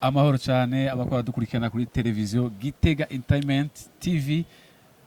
Amahoro cyane abakora dukurikirana kuri televiziyo Gitega Entertainment TV.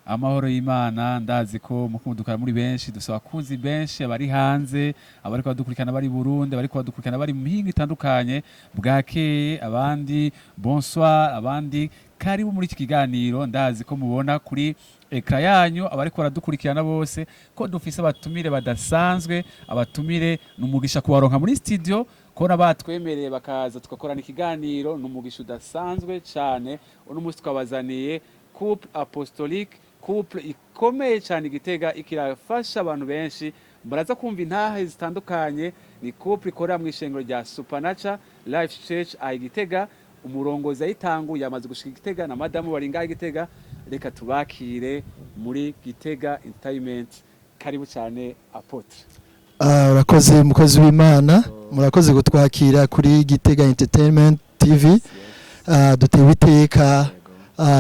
Amahoro y'Imana. Ndazi ko mukundukana muri benshi, dusaba abakunzi benshi abari hanze, abariko badukurikirana bari Burundi, abariko badukurikirana bari mu mihingo itandukanye. Bwakeye abandi, bonsoir abandi, karibu muri iki kiganiro. Ndazi ko mubona kuri écran yanyu, abariko baradukurikirana bose, ko dufise abatumire badasanzwe. Abatumire ni umugisha kubaronka muri studio, kubona batwemereye bakaza tugakorana ikiganiro ni umugisha udasanzwe cyane. Uno munsi twabazaniye couple apostolique, couple ikomeye cyane Igitega, ikirafasha abantu benshi. Muraza kumva intahe zitandukanye. Ni couple ikorera mu ishengero rya Supernatural Life Church aha Igitega. Umurongozi ayitanguye yamaze gushika Igitega na madamu bari ngaha Igitega. Reka tubakire muri Gitega Entertainment. Karibu cyane, apôtre. Ah, urakoze mukozi w'Imana, murakoze kutwakira kuri Gitega Entertainment TV. Dutewe iteka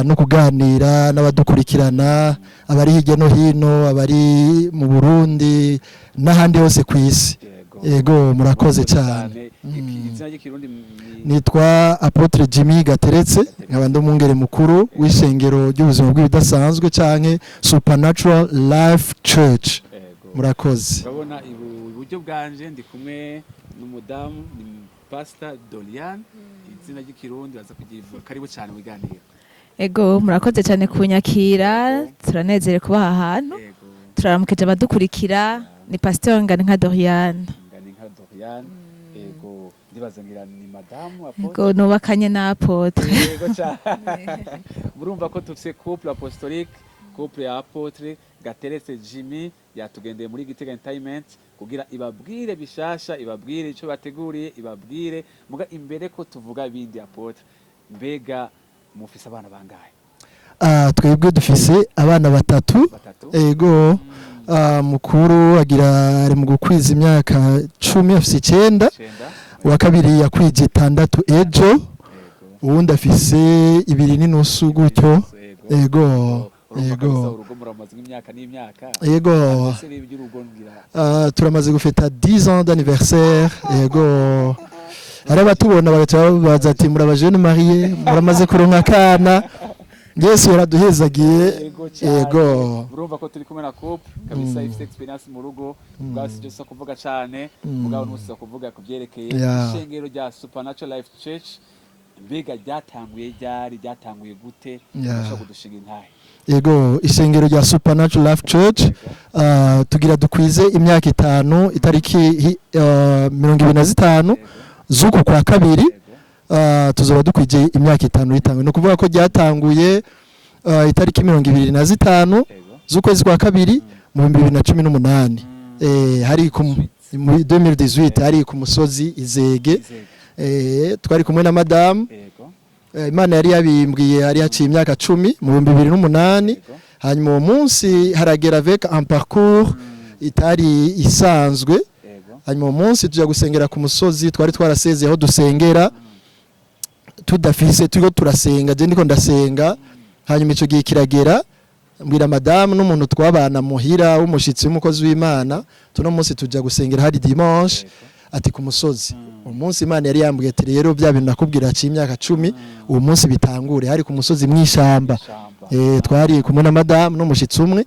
no kuganira n'abadukurikirana, abari hirya no hino, abari mu Burundi n'ahandi hose ku isi. Yego, murakoze cyane. Izina ry'ikirundi Nitwa Apôtre Jimmy Gateretse, nkaba ndi umwungere mukuru w'ishengero ry'ubuzima bw'ibidasanzwe canke Supernatural Life Church. Murakoze. Urabona iburyo bwanje ndi kumwe n'umudamu, ni Pastor Dorian, izina ry'ikirundi baza kugivuga. Karibu cyane mu biganiro. Ego, murakoze cyane kunyakira, turanezerewe kuba aha hantu. Turaramukije abadukurikira, ni Pasteur Nganinka Doriane. Nganinka Dorian, ego. Ndibaza ngira ni madamu apôtre. Ego, nubakanye na apôtre. Yego cyane. Murumva ko dufise couple apostolique, couple ya apôtre Gateretse Jimmy yatugendeye muri Gitega Entertainment kugira ibabwire bishasha, ibabwire ico bateguriye, ibabwire. Muga imbere ko tuvuga ibindi, apôtre, mbega mufise abana bangahe? Ah, twebwe dufise abana batatu. Batatu. Ego. Mukuru agira ari mu gukwiza imyaka 10, afise 9. 9. Uwa kabiri yakwije 6 ejo. Uwundi afise 2.5 gutyo. Ego. Urumva Ego. kabisa urugo muramaze nk'imyaka n'imyaka. Ego. Ese rero iby'urugo ngira Turamaze gufeta 10 ans d'anniversaire. Ego, hari abatubona bagaca babaza ati: "Muri aba jeunes mariés, muramaze kuronka akana?" Yesu yaraduhezagiye. Yego cyane. Ego. Urumva ko turi kumwe na couple kabisa ifite expérience mu rugo. Bwasi byo kuvuga cyane, mugabo ntusiza kuvuga ku byerekeye ishengero rya Supernatural Life Church. Mbega ryatanguye ryari? Ryatanguye gute? Ushobora kudushinga intahe? Ego, ishengero rya Supernatural Life Church, tugira dukwize imyaka 5 itariki 25 z'uku kwa kabiri. Tuzoba dukwije imyaka 5 ritanguye. Ni ukuvuga ko ryatanguye itariki 25 z'ukwezi kwa kabiri mu 2018. Hari ku muri 2018, hari ku musozi Izege. Izege. Twari kumwe na madamu. Imana yari yabimbwiye hari haciye imyaka 10, mu 2008. Hanyuma uwo munsi haragera avec un parcours itari isanzwe. Hanyuma uwo munsi tujya gusengera ku musozi, twari twarasezeye aho dusengera tudafise, turiko turasenga, je ndiko ndasenga. Hanyuma ico gihe kiragera, mbwira madamu n'umuntu twabana muhira w'umushitsi w'umukozi w'Imana, tuno munsi tujya gusengera, hari dimanche, ati ku musozi. Umunsi Imana yari yambwiye ati: "Rero bya bintu nakubwira haciye imyaka 10, uwo munsi bitangure." Hari ku musozi mw'ishamba. Shamba. Twari kumwe na madamu n'umushitsi umwe.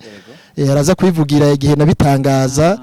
Araza kwivugira igihe nabitangaza,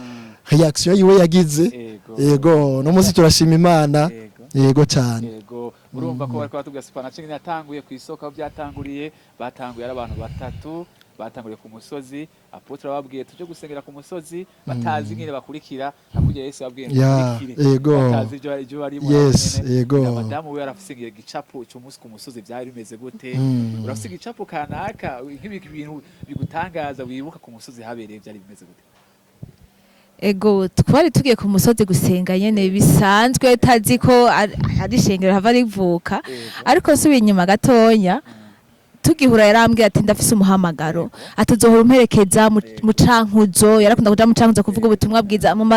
réaction yiwe yagize. Yego, no munsi turashima Imana. Yego cyane. Yego, urumva ko bariko batubwira Supernatural yatanguye ku isoko, aho byatanguriye. Batanguye ari abantu batatu, batanguriye ku musozi. Apôtre bababwiye tuje gusengera ku musozi, batazi ingene bakurikira, hakurya Yesu yababwiye ngo mukurikire. Batazi ibyo barimo. Nyene. Na madamu we arafise igicapo cy'umunsi ku musozi, byari bimeze gute? Urafise igicapo kanaka, nk'ibi bintu bigutangaza wibuka ku musozi habereye, byari bimeze gute? Ego, twari tugiye ku musozi gusenga nyene bisanzwe, tazi ko ari ishengero hava rivuka. Ariko nsubiye inyuma gatonya, tugihura yarambwiye ati: "Ndafise umuhamagaro," ati: "Uzohora umperekeza mu Cankuzo." Yarakunda kuja mu Cankuzo kuvuga ubutumwa bwiza mu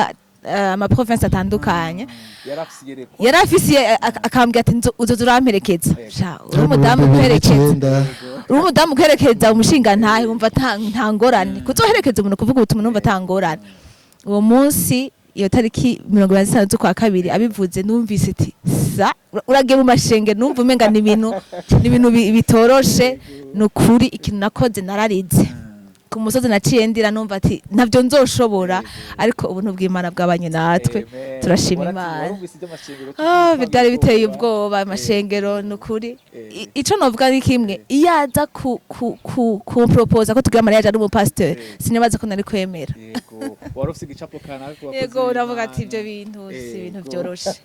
ama province atandukanye. Yarafise iyerekwa. Yarafise, akambwira ati: "Uzoza uramperekeza." Sha, uri Mu umudamu bihumbi bibiri uperekeza n'icenda. uri umudamu uherekeza umushingantahe, wumva nta ngorane kuzoherekeza umuntu kuvuga ubutumwa, numva ata ngorane. Uwo munsi Iyo tariki 25 z'ukwa kabiri abivuze, numvise iti sa uragiye mu mashenge, numva umenga ni ibintu bitoroshe. Ni ukuri, ikintu nakoze, nararize ku musozi, naciye ndira, numva ati ntabyo nzoshobora, ariko ubuntu bw'Imana bwabanye natwe. Amen. Turashima Imana. Warumvise iby'amashengero? Ah, byari biteye ubwoba, amashengero, ni ukuri. Ico novuga ni kimwe: iyo aza ku kumproposa ko tugira mariage ari umupasiteri, sinibaza ko nari kwemera. Yego, wari ufise igicapo kanaka ku bakozi Yego, uravuga ati b'Imana. ibyo bintu si ibintu byoroshe.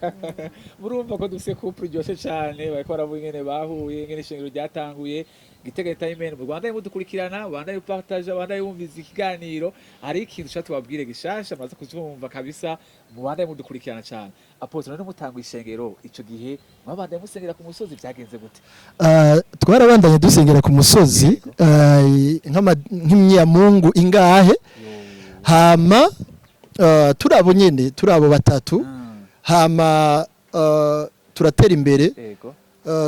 Murumva ko dufise couple iryoshe cane. Bariko baravuga ingene bahuye, ingene ishengero ryatanguye, Gitega Entertainment. Mu Rwanda mudukurikirana, Rwanda partage, Rwanda yumviza ikiganiro. Hari ikintu ushaka tubabwire gishasha, maze kuvyumva kabisa. Mu Rwanda mudukurikirana cane. Apôtre, none mutanga ishengero ico gihe mwabandanye musengera ku musozi, vyagenze gute? Ah, twarabandanye dusengera ku musozi nk'imyamungu ingahe, hama turabo nyene, turabo batatu, hama turatera imbere.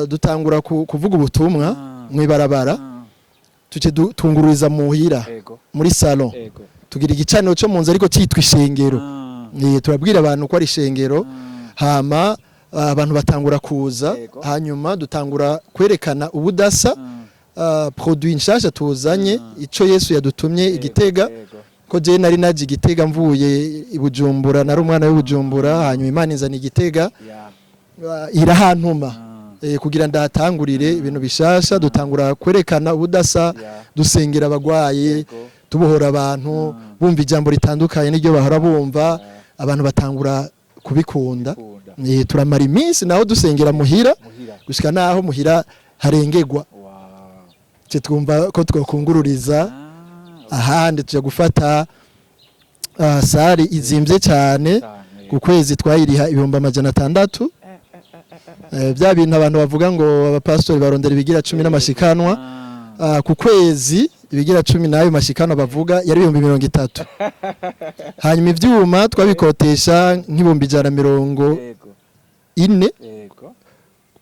Dutangura kuvuga ubutumwa mw'ibarabara, tuce tungururiza muhira, muri salon, tugira igicaniro cyo mu nzu ariko cyitwa ishengero. Turabwira abantu ko ari ishengero, hama abantu batangura kuza. Hanyuma dutangura kwerekana ubudasa, produit nshasha tuzanye, ico Yesu yadutumye igitega, ko je nari naje igitega mvuye i Bujumbura, nari umwana w'i Bujumbura, hanyuma Imana inzana igitega, irahantuma kugira ndahatangurire ibintu bishasha. Dutangura kwerekana ubudasa, dusengera abagwaye, tubohora abantu, bumva ijambo ritandukanye n'iryo bahora bumva. Abantu batangura kubikunda. Kunda. Turamara iminsi naho dusengera muhira, Muhira. gushika naho muhira harengegwa, ce twumva ko twokungururiza ahandi, tuja gufata salle izimvye cyane. Cyane. Ku kwezi twayiriha 600,000. Bya bintu abantu bavuga ngo abapastori barondera ibigira cumi n'amashikanwa, ku kwezi ibigira cumi n'ayo mashikanwa bavuga yari 30,000. Hanyuma ivyuma twabikotesha nk'ibihumbi ijana mirongo ine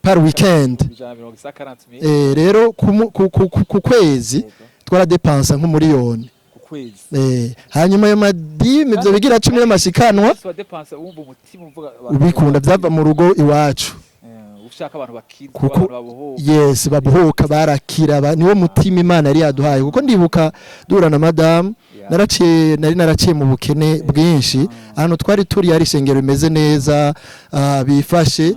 par weekend. 140 140 mille. Rero ku kwezi twaradepansa nk'umuriyoni. Ku kwezi. Hanyuma ayo ma dîmes, ivyo bigira cumi n'amashikanwa, Wese wadepansa wumva umutima uvuga abantu ubikunda, vyava mu rugo iwacu. Ushaka abantu bakizwa, Kuko abantu babohoka. Yes, babohoka, barakira, niwo mutima Imana yari yaduhaye, kuko ndibuka duhura na madamu, nari naraciye mu bukene bwinshi. Ahantu twari turi hari ishengero rimeze neza, bifashe.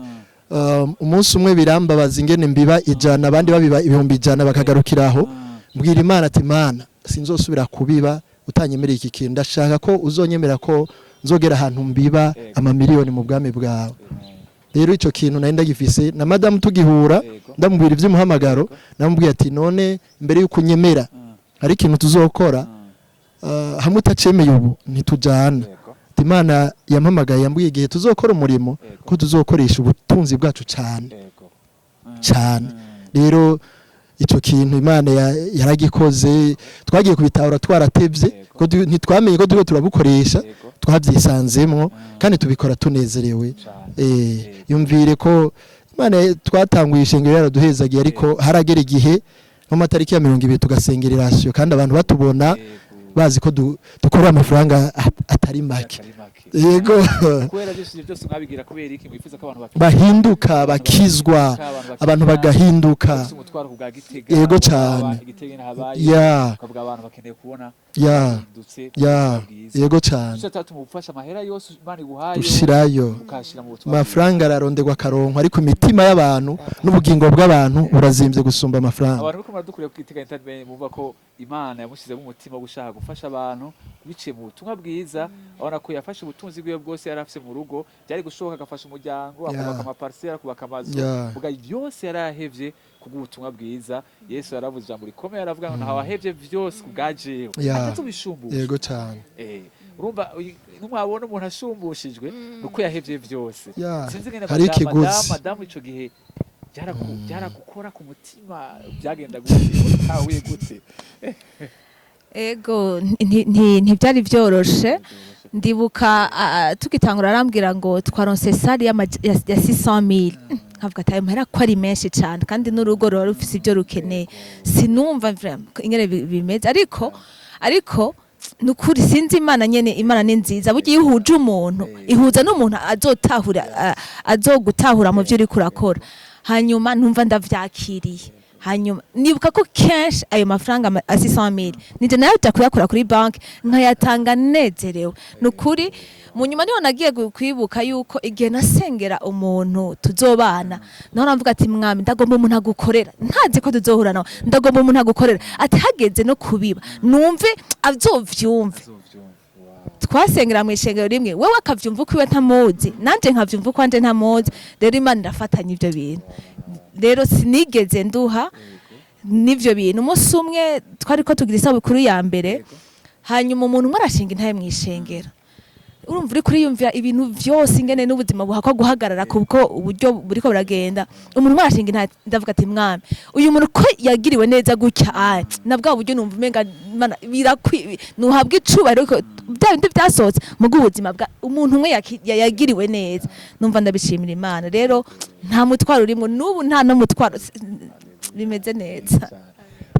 Umunsi umwe birambabaza ingene mbiba 100, abandi babiba 100,000 bakagarukiraho. Mbwira Imana ati: "Mana, sinzosubira kubiba utanyemereye iki kintu. Ndashaka ko uzonyemera ko nzogera ahantu mbiba amamiliyoni mu bwami bwawe." Rero ico kintu nari ndagifise na madamu tugihura, ndamubwira ivy'umuhamagaro, namubwiye ati: "None mbere yuko unyemera, hari ikintu tuzokora, hamwe utacemeye ubu ntitujana." Ati: "Imana yampamagaye, yambwiye igihe tuzokora umurimo ko tuzokoresha ubutunzi bwacu cyane cyane." Rero ico kintu Imana yaragikoze. Twagiye kubitahura twaratevye, ko ntitwamenye ko turiko turabukoresha, twabyisanzemwo, kandi tubikora tunezerewe. Yumvire ko Imana twatanguye ishengero yaraduhezagiye, ariko haragera igihe nko matariki ya 20 tugasengera irasiyo, kandi abantu batubona, bazi ko dukorera amafaranga atari make. Atari make. Yego. Kubera byose, ibyo byose mwabigira kubera iki? Mwifuza ko abantu bakizwa, bahinduka, bakizwa, abantu bagahinduka. Bafise umutwaro ku bwa Gitega. Yego cane. Igitega nyene habaye, ukavuga abantu bakeneye kubona bahindutse, bwiza. Yego cane. Nicyo cyatuma ufasha amahera yose Imana iguhaye Ushirayo. ukashira mu butumwa. Amafaranga araronderwa akaronkwa, ariko imitima y'abantu n'ubugingo bw'abantu burazimbye gusumba amafaranga. Abantu bariko baradukuriye ku Gitega Entertainment bumva ko Imana yamushyizemo umutima wo gushaka gufasha abantu biciye mu butumwa bwiza. Abona ko yafashe ubutunzi bwiwe bwose yari afise mu rugo, byari gushoboka agafasha umuryango, akubaka amaparcelle, akubaka amazu, muga byose yarahevye kubw'ubutumwa bwiza. Yesu yaravuze ijambo rikomeye, aravuga ngo ntawahevye vyose ku bwa jewe atazobishumbusha. Yego cane. Urumva numwabona umuntu ashumbushijwe nuko yahevye vyose. Sinzi ingene Hari ikiguzi. Madamu ico gihe byarakukora ku mutima, byagenda gute? Utahuye gute? Ego, ntibyari byoroshe. Ndibuka tugitangura arambwira ngo twaronse salle ya 600,000, nkavuga ati ayo mahera ko ari menshi cyane, kandi n'urugo ruba rufise ibyo rukeneye. Sinumva vraiment ingene bimeze, ariko Nukuri sinzi, Imana nyene, Imana ni nziza. Burya iyo uhuje umuntu, ihuza n'umuntu azotahura, azogutahura mu byo uriko urakora. Hanyuma numva ndavyakiriye. Hanyuma nibuka ko kenshi ayo mafaranga 600,000 nije nayo jya kuyakura kuri banki, nkayatanga nezerewe. Nukuri mu nyuma niho nagiye kwibuka yuko igihe nasengera umuntu tuzobana, naho navuga ati: "Mwami, ndagomba umuntu agukorera." Ntazi ko tuzohura nawe. "Ndagomba umuntu agukorera," ati hageze no kubiba numve azovyumve. Twasengera mu ishengero rimwe, wewe akavyumva uko iwe ntamuzi, nanje nkavyumva uko anje ntamuzi. Rero Imana irafatanya ivyo bintu. Rero sinigeze nduha n'ivyo bintu. Umunsi umwe twariko tugira isabukuru ya mbere, hanyuma umuntu umwe arashinga intahe mu ishengero. Urumva uri kuriyumvira ibintu vyose, ingene n'ubuzima buhakwa guhagarara kubwo uburyo buriko buragenda. Umuntu umwe arashinga intahe. Ndavuga ati: "Mwami, uyu muntu ko yagiriwe neza gutya, aya na bwa buryo numva umenga Mana birakwi nuhabwa icubahiro." Ariko bya bindi byasohotse mu bw'ubuzima bwa umuntu umwe yagiriwe neza, numva ndabishimira Imana. Rero nta mutwaro urimo n'ubu, nta n'umutwaro, bimeze neza.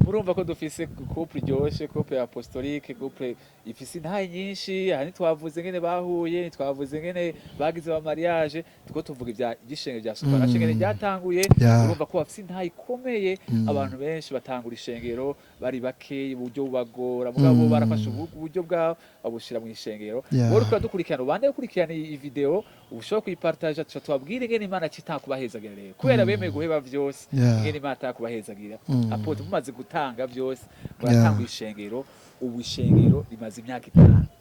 Murumva ko dufise couple iryoshe, couple ya apostolique, couple ifise intahe nyinshi. Aha ntitwavuze ngene bahuye, ntitwavuze ngene bagize ba mariage, tuko tuvuga ibya iby'ishengero rya Sopara, shengero ryatanguye. Urumva ko bafise intahe ikomeye. Abantu benshi batangura ishengero bari bake, uburyo bubagora, mugabo barafashe uburyo bwabo babushira mu ishengero. Wowe uriko uradukurikirana, ubande gukurikirana iyi video, ushobora kuyipartaja, tuca tubabwire ingene Imana citakubahezagira. Rero kubera bemeye guheba vyose, ingene Imana itakubahezagira. Apôtre, mumaze gutanga vyose, muratanga ishengero, ubu ishengero rimaze imyaka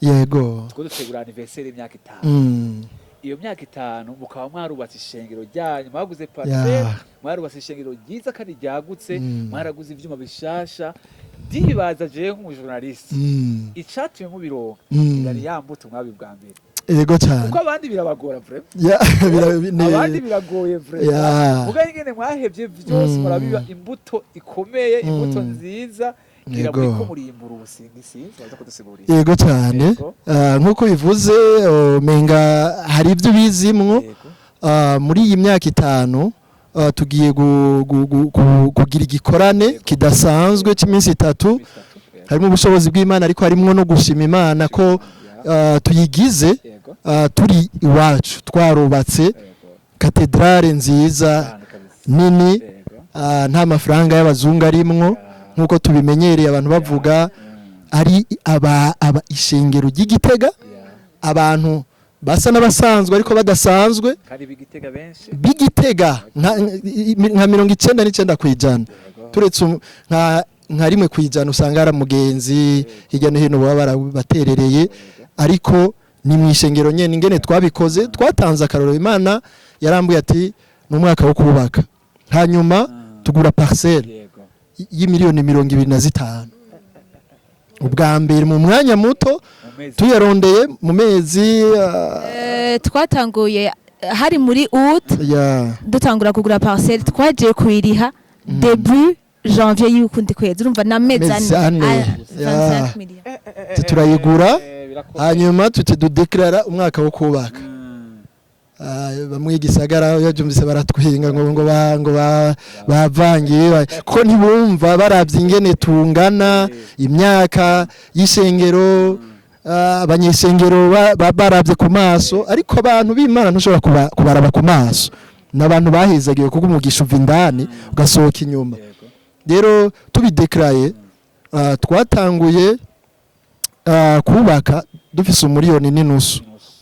5. Two dutegura anniversaire y'imyaka 5. Iyo myaka 5 mukaba mwarubatse ishengero ryanyu, mwaguze parcelle, mwarubatse ishengero ryiza kandi ryagutse, mwaraguze ivyuma bishasha. Ndibaza jewe nk'umujournaliste, icatumye mubironka yari ya mbuto mwabi bwa mbere, Yego cyane. kuko abandi birabagora vraiment. Abandi biragoye vraiment. Muga ingene mwahevye vyose, murabiba imbuto ikomeye, imbuto nziza, ngira muriko murimbura ubusingi. Sinzi, baza kudusigurira. Yego cyane. Nk'uko bivuze, menga hari ibyo bizimwo. Muri iyi myaka 5, tugiye kugira igikorane kidasanzwe cy'iminsi 3. Bitatu, yego. Harimo ubushobozi bw'Imana, ariko harimo no gushima Imana ko tuyigize turi iwacu, twarubatse katedrale nziza Cyane kabisa. nini, nta mafaranga y'abazungu arimwo nk'uko tubimenyereye abantu bavuga. Ari aba ishengero ry'Igitega, abantu basa n'abasanzwe ariko badasanzwe. Kandi b'Igitega benshi. B'Igitega nka 99%, turetse nka 1% usanga ari umugenzi hirya no hino baba barabaterereye. Ariko ni mu ishengero nyene. Ingene twabikoze, twatanze akarorero. Imana yarambuye ati ni umwaka wo kubaka, hanyuma tugura parcelle y'imiliyoni 25, ubwa mbere mu mwanya muto. Mu mezi Tuyarondeye mu mezi Twatanguye hari muri août, dutangura kugura parcelle, twagiye kuyiriha début janvier y'ukundi kwezi. Urumva na mezi Mezi ane. ane. 25 millions. Turayigura, Birakomeye. Hanyuma tuti dudeklarara umwaka wo kubaka. Bamwe igisagara yabyumvise baratwinga ngo bavangiye, kuko ntibumva, baravye ingene tungana, imyaka y'ishengero, abanyeshengero baravye ku maso. Ariko abantu b'Imana ntushobora kubaraba ku maso, n'abantu bahezagiwe, kuko umugisha uva indani ugasohoka inyuma. Rero tubidekaraye, twatanguye kubaka dufise 1.5 miliyoni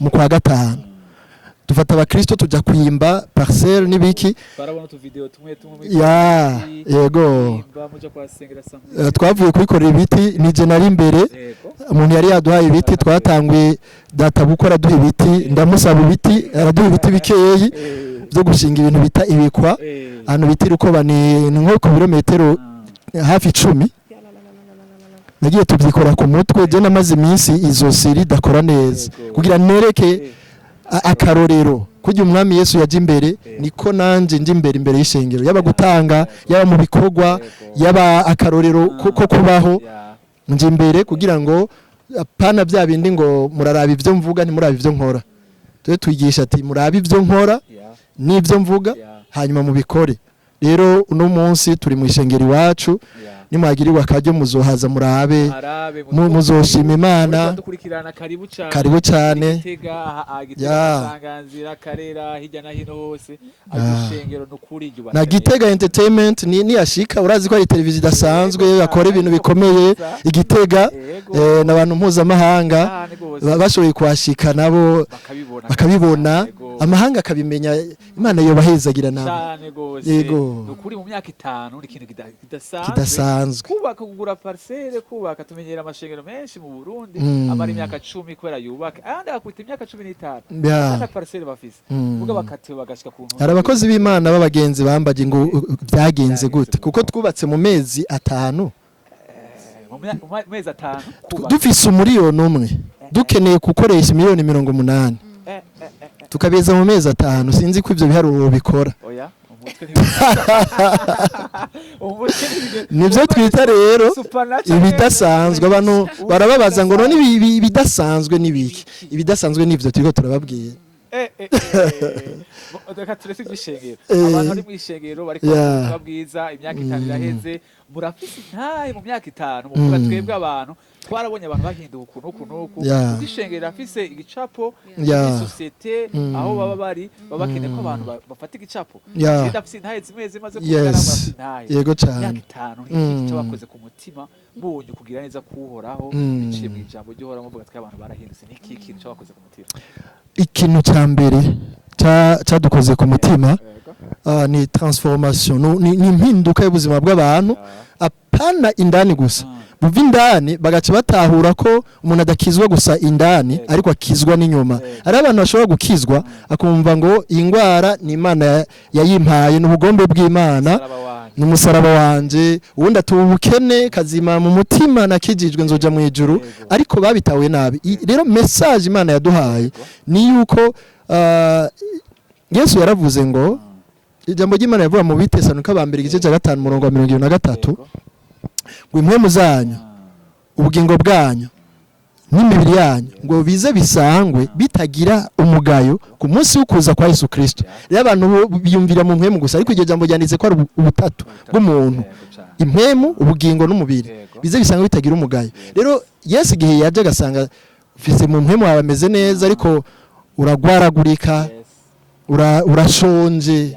mu kwa gatanu. Dufata abakristo tujya kwimba parcelle n'ibiki. Barabona utuvideo tumwe tumwe. Ya, yego. Kwimba, muja kuhasengera. Twavuye kubikorera ibiti, nije nari imbere. Umuntu yari yaduhaye ibiti, twatanguye data bukora aduha ibiti, ndamusaba ibiti, araduha ibiti bikeyi byo gushinga ibintu bita ibikwa. Ahantu bita Irukoba, ni nko ku birometero hafi 10. Nagiye tubyikora ku mutwe, je namaze iminsi izosi ridakora neza kugira nereke akarorero. Kurya umwami Yesu yaje imbere, niko nanje ndi imbere, imbere y'ishengero, yaba gutanga, yaba mu bikorwa, yaba akarorero ko kubaho. Nje imbere kugira ngo apana bya bindi ngo muraraba ibyo mvuga, ntimuraba ibyo nkora. Tube twigisha ati murabe ibyo nkora n'ibyo mvuga, hanyuma mubikore. Rero uno munsi turi mu ishengero iwacu. Nimwagirirwa akaryo muzohaza murabe. Arabe. Muzoshima Imana. Dukurikirana, karibu cyane. Karibu cyane. Gitega, Gitega, Sanganzira, Karera, hirya na hino hose agushengero nukuri ryubatse Na neza. Gitega Entertainment ni niyashika, urazi ko ari televiziyo idasanzwe, bakora ibintu bikomeye igitega. N'abantu mpuzamahanga Cyane gose. Bashoboye kuhashika nabo bakabibona. Bakabibona. Amahanga akabimenya. Imana yobahezagira nabo. Cyane gose. Nukuri mu myaka 5 ni ikintu kidasanzwe. Kidasanzwe. Kubaka, kugura parcelle, kubaka, tumenyera amashengero menshi mu Burundi amara imyaka 10 kubera yubaka, ayandi akubita imyaka 15 ata parcelle bafise, muga bakatiwe bagashika ku ntumbero. Hari abakozi b'Imana b'abagenzi bambaje ngo byagenze Byagenze gute gute? Kuko twubatse mu mezi 5. Mu mezi 5 kubaka. Dufise 1 miliyoni dukeneye gukoresha miliyoni 80, tukabeza mu mezi 5. Sinzi ko ivyo biharuro bikora. Oya, umutwe Nivyo twita rero Supernatural. ibidasanzwe. Abantu barababaza ngo none ibidasanzwe nibiki? Ibidasanzwe nivyo turiko turababwira. Reka turese iby'ishengero. Abantu bari mu ishengero bariko ubutumwa bwiza, imyaka 5 iraheze, murafise intahe mu myaka 5 muvuga: "Twebwe abantu twarabonye abantu bahinduka uku n'uku n'uku"? Kuko ishengero rirafise igicapo muri sosiyete aho baba bari, baba bakeneye ko abantu bafata igicapo. Jewe ndafise intahe zimwe zimaze kuvuga, murafise intahe. Yego cane. Imyaka 5 ni iki bakoze ku mutima mbonye kugira neza kuhoraho biciye mu ijambo ry'Uhoraho, muvuga twe abantu barahindutse? Ni iki kintu cyabakoze ku mutima? Ikintu ca mbere cadukoze ku mutima ni transformation, ni impinduka y'ubuzima bw'abantu, apana indani gusa, buva indani bagaca batahura ko umuntu adakizwa gusa indani, ariko akizwa n'inyuma. Hari abantu bashobora gukizwa akumva ngo iyi ndwara ni Imana yayimpaye, ni ubugombe bw'Imana, Umusaraba wanjye. Ni umusaraba wanje. Ubundi atuba ubukene kazima mu mutima, nakijijwe nzoja mu ijuru. Ariko babitahuye nabi. Rero message Imana yaduhaye ni yuko Yesu yaravuze ngo, ijambo ry'Imana yavuga mu Bitesanuka ba mbere igice cya 5 umurongo wa 23, ngo impwemu zanyu, ubugingo bwanyu n'imibiri yanyu ngo bize bisangwe bitagira umugayo ku munsi w'ukuza kwa Yesu Kristo. Rero abantu biyumvira mu mpwemu gusa, ariko iryo jambo ryanditse ko ari ubutatu bw'umuntu: Yego cane. impwemu, ubugingo n'umubiri, bize bisangwe bitagira umugayo. Rero Yesu igihe yaje agasanga ufise mu mpwemu wawe ameze neza, ariko uragwaragurika, urashonje,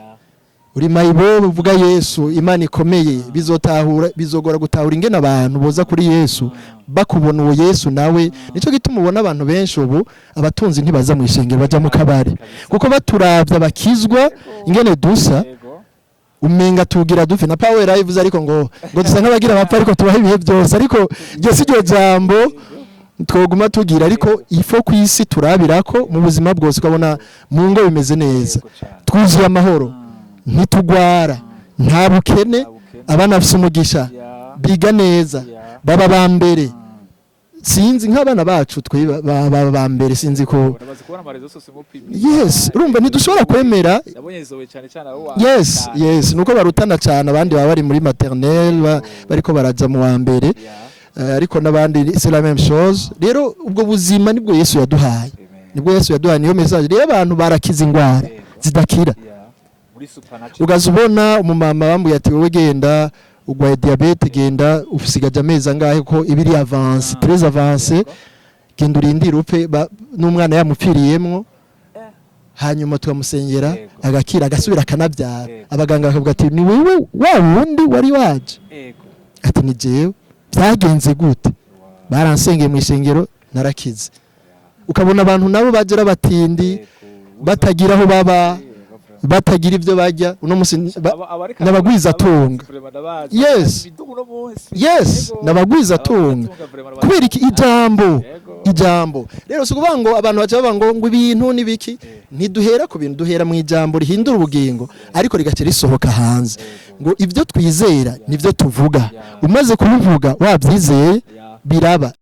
uri mayibobo, uvuga Yesu Imana ikomeye, bizotahura, bizogora gutahura ingene abantu boza kuri Yesu bakubona uwo Yesu nawe. Nico gituma ubona abantu benshi ubu, abatunzi ntibaza mu ishengero, baja mu kabari, kuko baturavye abakizwa ingene dusa, umenga tugira dufe. Na Paul yarabivuze, ariko ngo dusa nk'abagira abapfa ariko tubaho ibihe byose. Ariko iryo si ryo jambo twoguma tugira, ariko ifo ku isi turabira ko mu buzima bwose ukabona mu ngo bimeze neza, Yego cane. twuzuye amahoro, ntitugwara, nta bukene, Nta bukene. abana bafise umugisha, biga neza, baba ba mbere. Sinzi nk'abana bacu twe baba ba mbere, sinzi ko Uramaze kubona ama réseaux sociaux mupimye. Yes, urumva ntidushobora kwemera. Nabonye Zoe cyane cyane abo wa cyane. Yes, nuko barutana cyane, abandi baba bari muri maternelle, bariko baraja mu wa mbere. Ariko n'abandi c'est la même chose. Rero ubwo buzima nibwo Yesu yaduhaye. Amen. Nibwo Yesu yaduhaye, niyo message. Rero abantu barakiza ingwara zidakira. Muri supernatural. Ugaza ubona umumama bambwiye ati: "Wowe genda, ugwaye diabète, genda usigaje amezi angahe ko ibiri avancé, très avancé, genda urindire upfe." N'umwana yamupfiriyemwo, hanyuma tukamusengera, agakira, agasubira akanabyara. Abaganga bakavuga ati: "Ni wewe wa wundi wari waje?" Ati: "Ni jewe." "Byagenze gute?" "Baransengeye mu ishengero narakize." Ukabona abantu nabo bagera batindi, batagira aho baba, batagira ibyo barya uno munsi n'abagwizatunga. Yes, n'abagwizatunga. Kubera iki? Ijambo, ijambo. Rero si ukuvuga ngo abantu baca bavuga ngo ibintu n'ibiki. Ntiduhera ku bintu, duhera mu ijambo rihindura ubugingo, ariko rigaca risohoka hanze. Ngo ibyo twizera nibyo tuvuga. Umaze kubivuga wabyizeye, biraba.